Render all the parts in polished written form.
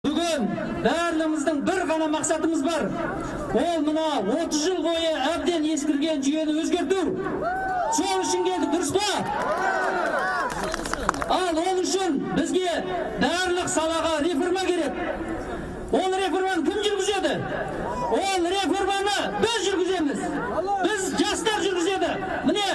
Бүгін барлығымыздың бір ғана мақсатымыз бар. Ол мына 30 жыл бойы әбден ескірген жүйені өзгерту. Сол үшін келдік, дұрыс па? Ал ол үшін бізге барлық салаға реформа керек. Ол реформаны кім жүргізеді? Ол реформаны біз жүргіземіз. Біз, жастар жүргізеді. Міне,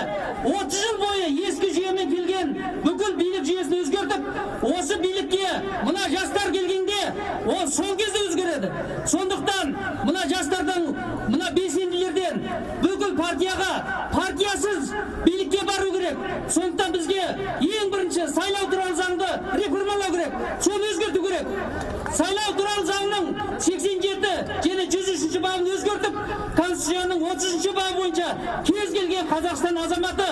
30 жыл бойы ескі жүйемен келген бүкіл билік жүйесін өзгертіп, осы билікке мына жастар келгенде, ол сол кезде өзгереді. Сондықтан мына жастардың, мына белсенділерден бүкіл партияға, партиясыз билікке бару керек. Сондықтан бізге ең бірінші сайлау туралы заңды реформалау керек. Соны өзгерту керек. Сайлау туралы заңның 87 және 103 бабын өзгертіп, Конституцияның 30 бабы бойынша кез келген Қазақстан азаматы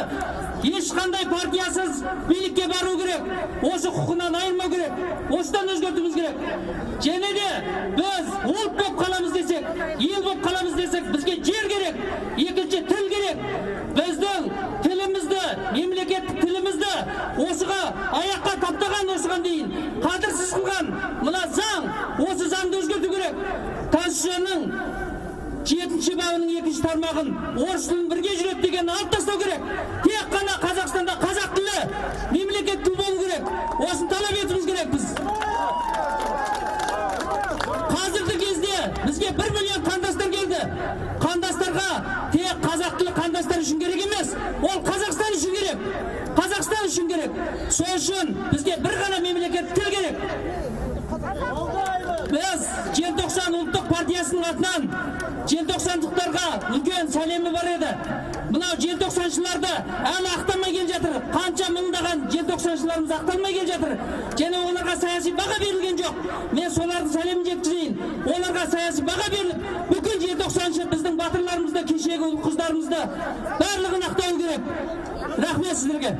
ешқандай партиясыз билікке бару керек. Осы құқығынан айырмау керек. Осыдан өзгертуіміз керек. Және де біз ұлт болып қаламыз десек, ел болып қаламыз десек, бізге жер керек, екінші тіл керек. Біздің тілімізді, мемлекеттік тілімізді осыға аяққа таптаған, осыған дейін қадірсіз қылған мына заң, осы заңды өзгерту керек. Конституцияның 7 бабының 2 тармағын орыс тілін бірге жүреді деген алып тастау керек. Тек қана Қазақстанда қазақ тілі мемлекеттік тіл болу керек. Осыны талап етуіміз керек біз. Қазіргі кезде бізге 1 миллион қандастар келді. Қандастарға тек қазақ тілі қандастар үшін керек емес, ол Қазақстан үшін керек. Қазақстан үшін керек. Сол үшін бізге бір ғана мемлекеттік тіл керек. Біз Желтоқсан ұлттық партиясының атынан желтоқсандықтарға үлкен сәлемі бар еді. Мынау желтоқсаншыларды әлі ақталмай келе жатыр. Қанша мыңдаған желтоқсаншыларымыз ақталмай келе жатыр. Және оларға саяси баға берілген жоқ. Мен солардың сәлемін жеткізейін. Оларға саяси баға беріліп, бүкіл желтоқсаншы біздің батырларымызды, кешегі ұл қыздарымызды барлығын ақтау керек. Рахмет сіздерге.